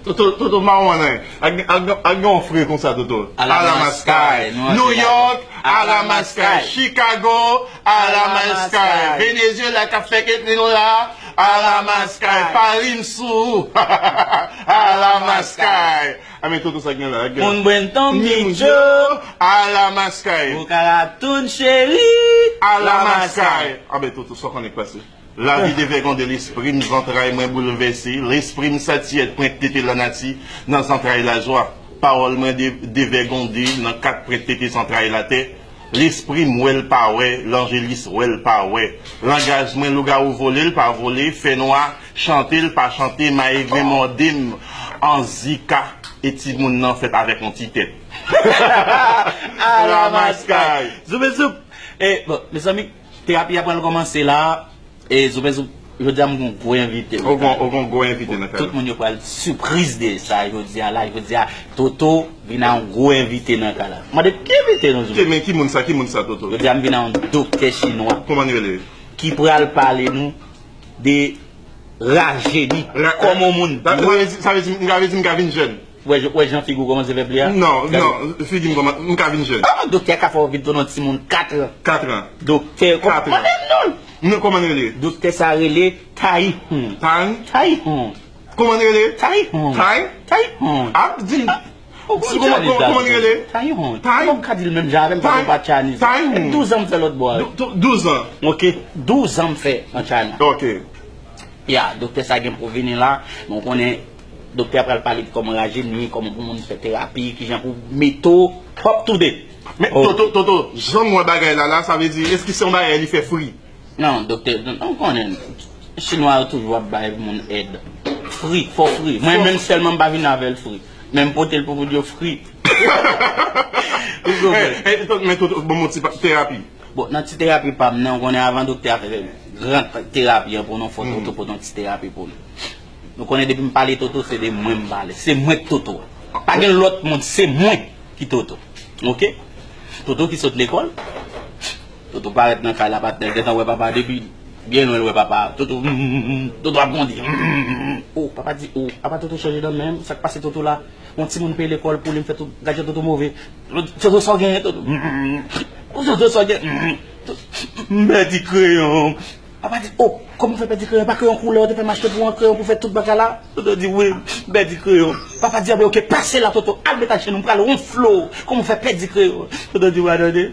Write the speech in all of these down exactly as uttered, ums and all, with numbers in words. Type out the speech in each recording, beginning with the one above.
Toto, Toto, maman, nan. Ak, ak, ak yon fre konsa, Toto. Alamaskay, Alamaskay. New York, Alamaskay. Alamaskay. Chicago, Alamaskay. Alamaskay. Venezuela k ap fè kèt li nou la. Alamaskay. Alamaskay. Paris sou. Alamaskay. Alamaskay. A, men Toto, sa gen la, gen la. Moun Brenton Ni Picho. Alamaskay. Boca Raton cheri. Alamaskay. Alamaskay. A, men Toto, sa w konnen k pase. Lavi devègonde lespri m, zantray mwen boulvèse, lespri m satiyèt pwent tete lanati nan zantray lajwa. Pawòl mwen de, devègonde nan kat pwent tete zantray latè. Lespri m wè l pa wè, lanjelis wè l pa wè. Langaj mwen lougawou vole l pa vole, fènwa chante l pa chante, mayigren mòde m an zika, e timoun nan fèt avèk yon ti tèt. Alamaskay. Zoup e zoup. E, bon, mezanmi, terapi a pral kòmanse la. E, zoup e zoup, jodi a m gon gwo envite nan kay la. Ou gon, ou gon gwo envite nan kay la. Tout moun yo pral sipriz de sa jodi a la. Jodi a, Toto vin a yon gwo envite nan kay la. Mande, ki envite nou, zoup? Ki, men ki moun sa, ki moun sa, Toto? Jodi a, m vin a yon doktè chinwa. Kòman li rele? Ki pral pale nou de rajeni. Ra-, kòman yon moun sa, sa vle di, sa vle di, m ka, vle di m ka vin jèn. Wè, wè jan figi w kòmanse fè pli a? Non, non, figi m kòman, m ka vin jèn. Ah, doktè ka fè w vin tounen yon timoun kat an. Kat an. Doktè, kòman, mande m non. Non, kòman l rele? Doktè sa rele Taihon. Tan? Taihon. Kòman l rele? Taihon. Tay? Taihon. Ah, di m. Ah, ou konn Chinese, kòman l rele? Taihon. Tay? Kòman m ka di l menm jan avè m, pa Chinese? Taihon. Douz an m fè lòt bò a. Dou-, dou-, douz an. Ok. Douz an m fè an China. Ok. Ya, doktè sa gen pou vini la, men w konnen doktè a pral pale de kòman rajeni, kòman pou moun fè terapi, kijan pou mete w up to date. Men, oh. Toto, Toto, jan m wè bagay la, la, sa vle di, èske se yon bagay li fè fri? Non, doktè, non, ou konnen, chinwa yo toujou ap bay moun èd. Fri, fò fri. Mwen menm sèlman m pa vin avè l fri. Men m pote l pou moun yo fri. Ou konprann? Eh, eh, Toto, men Toto, ban m yon ti pa-, terapi. Bon, nan ti terapi pa m nan, ou konnen avan doktè a fè gran terapi an pou nou, fò Toto pote yon ti terapi pou nou. Nou konnen depi m pale Toto, se de mwen m pale. Se mwen k Toto. Pa gen lòt moun, se mwen ki Toto. Ok? Toto ki sot lekòl. Toto parèt nan kay la, patnè l gentan wè papa depi byen lwen, l wè papa. Toto, mm, mm, mm, Toto ap grandi. Mm, mm, mm, mm. Oh, papa di, oh, apa Toto chanje nan men m? Sa k pase Toto la? Yon timoun peye lekòl pou li, m fè tout, gad jan Toto move. Toto, sa w genyen, Toto? Mm, mm, mm. Toto, sa w gen? Mm, mm. M pèdi kreyon. Papa di, oh, kòman w fè pèdi kreyon? Pa kreyon koulè yo te fè m achte pou w, an kreyon pou fè tout bagay la? Toto di, wi, m pèdi kreyon. Papa di, anben, ok, pase la, Toto, al met al chez nous, m pral wonfle w. Kòman w fè pèdi kreyon? Toto di, wa tande,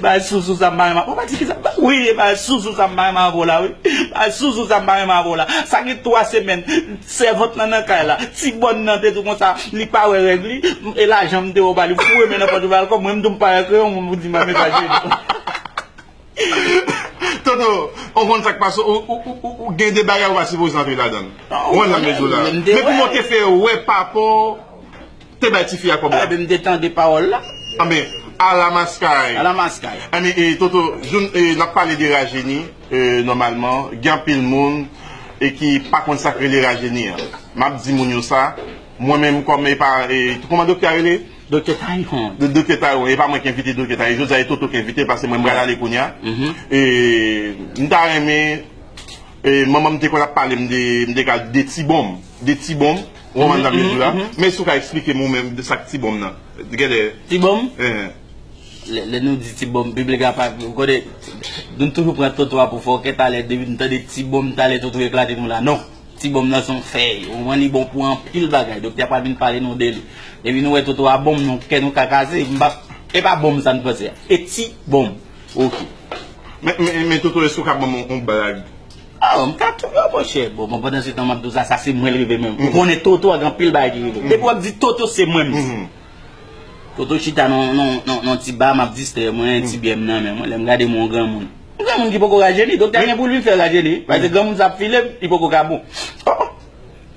bay sousou sa m pa renmen. Papa di, kisa? Wi, bay sousou sa m pa renmen avè w la, wi. Bay sousou sa m pa renmen avè w la. Sa gen twa semèn, sèvant lan nan kay la, ti bòn nan te di w konsa, li pa wè règ li, e lajan m te ba li, foure men nan pòch ou ba l kòb, mwen m di w m pa wè kreyon, moun pou di m pa met al chez nous. Toto, ou konn sa k pase, ou, ou, ou, ou, ou gen de bagay ou pa sipoze antre ladan l. Ou konn sa m vle di w la. Men pou mwen te fè wè papa w te bay tifi a kòb la. Ebyen, m te tande pawòl la. Anben, alamaskay. Alamaskay. Anben, e, Toto, joun, e, n ap pale de rajeni, e, nòmalman, gen anpil moun, e, ki pa konn sa k rele rajeni an. M ap di moun yo sa, mwen menm kòm, e, pa, e, kòman doktè a rele? Doktè Taihon. Do-, Doktè Taihon, e pa mwen ki envite Doktè Taihon. Jodi a, e Toto ki envite l, paske mwen, m pral ale kounye a. E, m ta renmen, e, manman m te konn ap pale m de, m te ka de ti bonm. De ti bonm, ou konprann sa m vle di w la? Men si w ka eksplike m ou menm de sa k ti bonm nan. Genlè. Ti bonm? Lè, lè nou di ti bonm, piblik la pa, ou konnen, nou toujou pran Toto a pou fòkè, talè, depi n tande ti bonm, talè Toto eklate nou la. Non. Ti bonm nan se yon fèy. Ou konprann, li bon pou anpil bagay. Doktè a pral vin pale nou de li. Depi nou wè Toto a bonm, nou, kè nou ka kaze. M pa, e pa bonm sa n panse a. E ti bonm. Ok. Men, men, men Toto, èske w ka ban m yon, yon blag? Ah, m ka tou, monchè. Bon, bon, pandan se tan m ap di w sa, sa se mwen l rive menm. Ou konnen Toto a gen anpil bagay ki rive. Depi w ap di Toto, se mwen menm. Toto chita nan, nan, nan, nan ti ba, m ap distrè mwen, ti byè m nan men mwen. Lè m gade m wè yon granmoun. Yon granmoun ki poko rajeni, doktè a gen pou l vin fè rajeni. Paske granmoun sa ap file m, li poko ka bon. Oh, oh.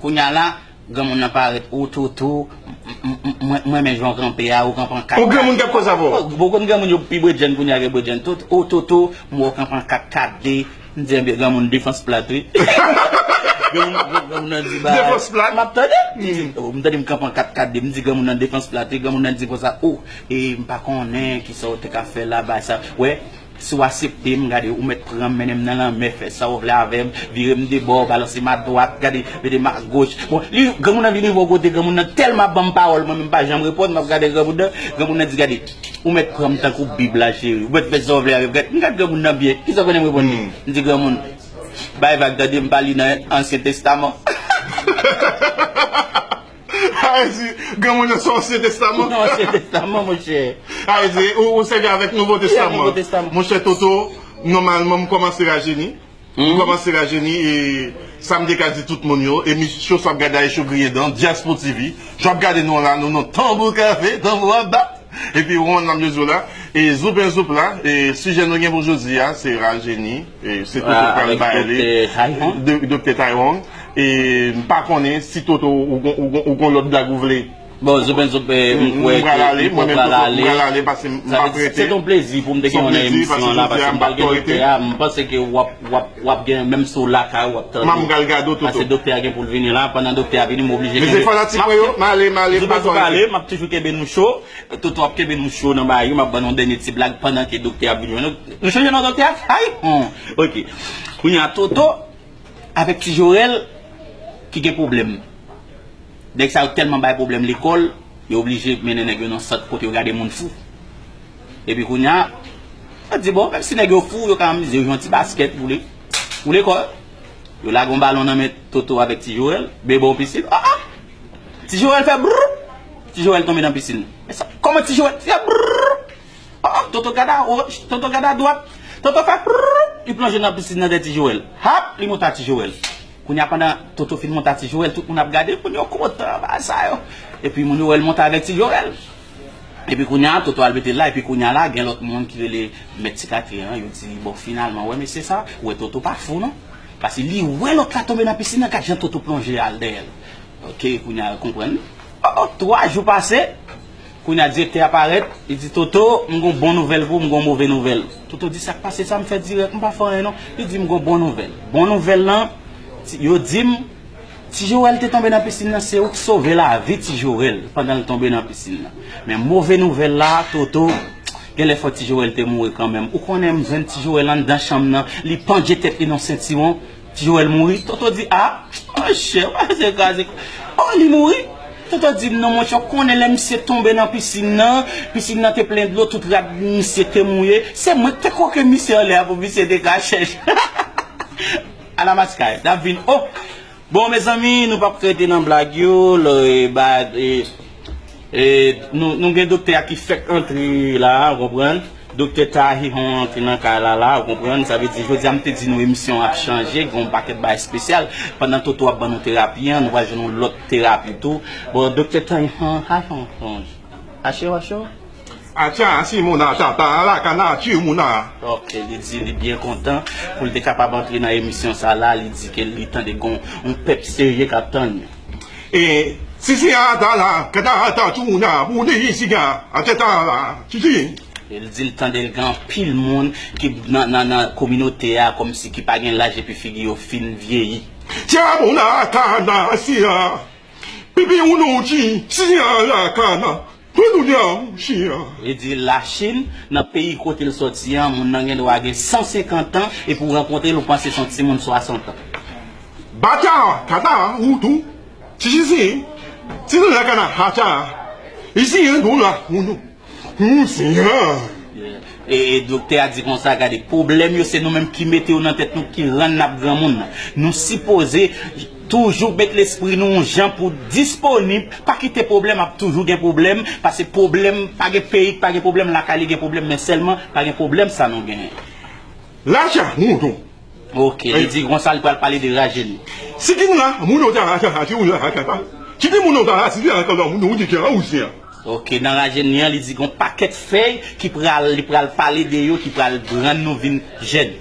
Kounye a la, granmoun nan parèt, o Toto, m, m, m, mwen, mwen renmen jan w kanpe a, ou kanpe an kat kat. Yon granmoun k ap koze avè w. Oh, bon, konn granmoun yo pi bredjenn kounye a ke bredjenn tout. O Toto, m wè w kanpe an kat kat de. M di, enben, granmoun defans plat, wi. Granmoun, granmoun nan di, ba, defans plat? M ap tande. M di, oh, m tande m kanpe an kat kat de. M di, granmoun nan defans plat, wi. Granmoun nan di konsa, oh, e m pa konnen kisa w te ka fè la, bay sa. Wè, Si w aksepte m, gade, ou mèt pran m, mennen m nan lanmè, fè sa w vle avè m, vire m de bò, balanse m adwat, gade, mete m agoch. Bon, li, granmoun nan vini yon kote, granmoun nan tèlman ap ban m pawòl, mwen menm m pa janm reponn, m ap gade granmoun nan, granmoun nan di, gade, ou mèt pran m tankou Bib la, cheri, ou mèt fè sa w vle avè m. Gade, m gade granmoun nan byen, kisa w konnen m reponn li? M di, granmoun, bay vag, tande, m pa li nan Ansyen Testaman. Ayiti, granmoun nan se Ansyen Testaman. Nan Ansyen Testaman, monchè. Ayiti, ou, ou sèvi avèk Nouvo Testaman. Nouvo Testaman. Monchè Toto, nòmalman, m kòmanse rajeni. M kòmanse rajeni e sa m te ka di tout moun yo, emisyon sa ap gade a Echo Griyen Dan, Diaspo T V. Jan ap gade nou an la, nou nan Tanbou Kafe, tanbou ap bat. Epi wonn n ap jwe la. E Zoup en Zoup la, e sijè nou gen pou jodi a, se rajeni. E se Toto k pral bay li. Doktè Tayhon. Do- Doktè Tayhon. E m pa konnen si Toto ou gon- ou gon- ou gon lòt blag ou vle. Bon, Zoup en Zoup, eh, m kwè ke li pral ale, mwen menm Toto, m pral ale paske m pa prete. Se yon plezi pou m te gen w nan emisyon an la, paske m pral gen doktè a, m panse ke w ap, w ap, w ap gen menm si w lakay ou w ap tande. M pral gade w, Toto. Paske doktè a gen pou l vini la, pandan doktè a vini, m oblije kenbe. Mezanmi, fanatik mwen yo, m ale, m ale, m pa ale, m ap toujou kenbe nou cho. Toto ap kenbe nou cho nan bagay yo, m ap ban nou dènye ti blag pandan ke doktè ap vin jwenn nou. Nou chanje non doktè a? Ay! Hmm. Ok. Kounye a Toto avèk Ti Jorèl ki gen pwoblèm. Nèg sa yo tèlman bay pwoblèm lekòl, yo oblije mennen nèg yo nan sant kote yo gade moun fou. Epi kounye a, yo di, bon, menm si nèg yo fou, yo ka amize yo jwe yon ti baskèt, boule, boule kò yo. Yo lage yon balon nan men Toto avèk Ti Jorèl, bebe yon pisin. Ah, ah! Ti Jorèl fè brrr! Ti Jorèl tonbe nan pisin. E sa, kòman Ti Jorèl fè brrr? Oh, oh, Toto gade a goch, Toto gade a dwat. Toto fè prrrr, li plonje nan pisin nan dèyè Ti Jorèl. Hap, li monte a Ti Jorèl. Kounye a pandan Toto fin monte a Ti Jorèl, tout moun ap gade, moun yo kontan, bagay sa yo. Epi moun yo wè l monte avèk Ti Jorèl. Epi kounye a, Toto al mete l la, epi kounye a la, gen lòt moun ki rele mèt ti katye an, yo di, bon, finalman, wè mesye sa, wè Toto pa fou non. Paske li wè lòt la tonbe nan pisin nan, gad jan Toto plonje al dèyè l. Ok, kounye a, yo konprann. Oh, oh, twa jou pase, kounye a direktè a parèt, li di, Toto, m gon bon nouvèl pou ou, m gon move nouvèl. Toto di, sa k pase sa m fè dirèk, m pa fè anyen non. Li di, m gon bon nouvèl. Bon nouvèl lan, ti- yo di m, Ti Jorèl te tonbe nan pisin nan, se ou k sove lavi Ti Jorèl pandan l tonbe nan pisin nan. Men move nouvèl la, Toto, genlè fò Ti Jorèl te mouri kanmenm. Ou konnen m jwenn Ti Jorèl anndan chanm nan, li pandje tèt li nan sentiwon. Ti Jorèl mouri. Toto di, a, monchè, w ap kraze. Oh, li mouri? Toto di m, non, monchè, w konnen lè misye tonbe nan pisin nan, pisin nan te plen dlo, tout rad misye te mouye. Se mwen k te koke misye anlè a pou misye te ka chèche. Ala maskay, n ap vin, oh! Bon, mezanmi, nou p ap rete nan blag yo, lè, e, ba, e, e, nou, nou gen doktè a ki fèk antre la, w konprann? Doktè Tahihon antre nan kay la, la, w konprann? Sa vle di, jodi a, m te di nou emisyon an ap chanje, gen yon pakèt bagay espesyal. Pandan Toto ap ban nou terapi an, nou pral jwenn yon lòt terapi tou. Bon, Doktè Tahihon, Tahihon, Tahihon. Ache, ache. Atya, si moun a tata, la kana, ti moun a. Ok, li di li byen kontan pou l te kapab antre nan emisyon sa la. Li di ke li tande gon yon pèp serye k ap tann li. E, si si a ta la, kata a ta tou moun a, moun de isi a, a tèt a la, si si. E li di l tande l gen anpil moun ki nan, nan, nan kominote a, kòmsi ki pa gen laj epi figi yo fin vyeyi. Tya moun a, ta na, si a. Pipi ou nou ti, si a la kana. Tout moun a, si a. Li di Lachin, nan peyi kote l sòti an, moun nan gen dwa gen san senkant an, epi w rankontre l, ou panse se yon timoun swasant an. Bata, kata, ou tou. Ti, si, si. Si nou la kana, hata. Isi, en, nou la, ou nou. Ou, si a. E, e doktè a di konsa, gade, pwoblèm yo, se nou menm ki mete yo nan tèt nou, ki rann n ap granmoun nan. Nou sipoze toujou met lespri nou yon jan pou disponib, pa kite pwoblèm ap toujou gen pwoblèm, paske pwoblèm, pa gen peyi k pa gen pwoblèm, lakay li gen pwoblèm, men sèlman pa gen pwoblèm sa nou genyen. Lajan, moun tou. Ok, li di konsa, li pral pale de rajeni. Si ki moun la, moun yo ta, ta, ta, ti moun la, ta, ta. Si ki moun yo ta, si ki moun yo ta, moun yo di ki a, ou si a. Ok, nan rajeni an, li di gon pakèt fèy ki pral, li pral pale de yo, ki pral rann nou vin jèn.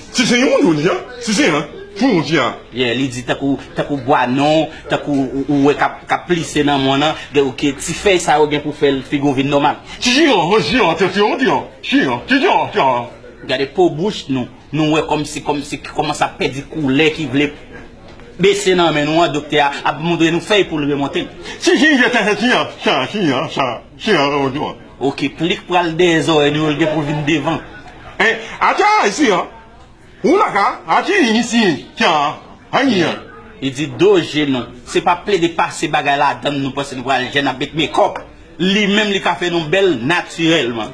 Si se yon moun yo di a, si se a, pou yon di a. Yeah, li di tankou, tankou bwa non, tankou ou, ou wè k ap, k ap plise nan mòn nan, gen, ok, ti fèy sa yo gen pou fè figi w vin nòmal. Si, si, an, si, an, tèt yo, di an, si, an, si, si, an, si, an. Gade po bouch nou. Nou wè kòmsi, kòmsi ki kòmanse ap pèdi koulè, ki vle bese nan men nou an, doktè a ap montre nou fèy pou l remonte l. Si, si, je te, si, an, sa, si, an, sa, si, an, an, an. Ok, pli k pral dèyè zòrèy nou yo, l gen pou vin devan. Atya isi an. Ou la ka, atya isi, tya, anyi an. Li di do je nou. Se pa plede pase bagay ladann nou panse nou pral jèn ap met mekòp. Li menm li ka fè nou bèl natirèlman.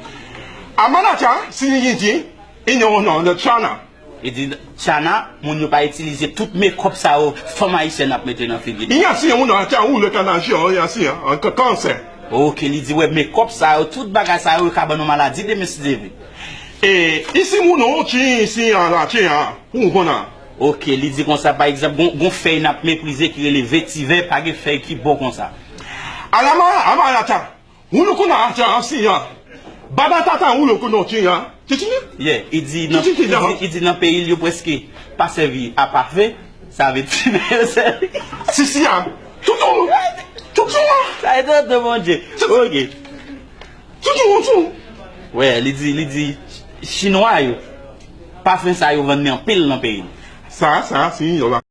Amana tya, si li di, e non, non, le tchana. Li di tchana, moun yo pa itilize tout mekòp sa yo, fanm ayisyèn ap mete nan figi. Li ansi, moun atya, ou le kanajyo, li ansi, an kansè. Ok, li di wè mekòp sa yo, tout bagay sa yo, yo ka ban nou maladi demen si Dye vle. E isi moun ou ti isi an la ti an pou w konn an. Ok, li di konsa pa egzanp gon, gon fèy n ap meprize ki rele vetivè, pa gen fèy ki bon konsa. Alama amarata, ou nou konn an ti an si an. Baba tata ou nou konn an ti an. Ti ti. Yeah, li di nan, li di, li di nan peyi l yo prèske pa sèvi a pafen, sa vle di yo sèvi. Si si an. Toutou. Toutou an. Sa e tonton Bondye. Ok. Toutou, toutou. Wè, li di, li di chinwa yo, pafen sa yo vann li anpil nan peyi l. Sa, sa, si, yo la.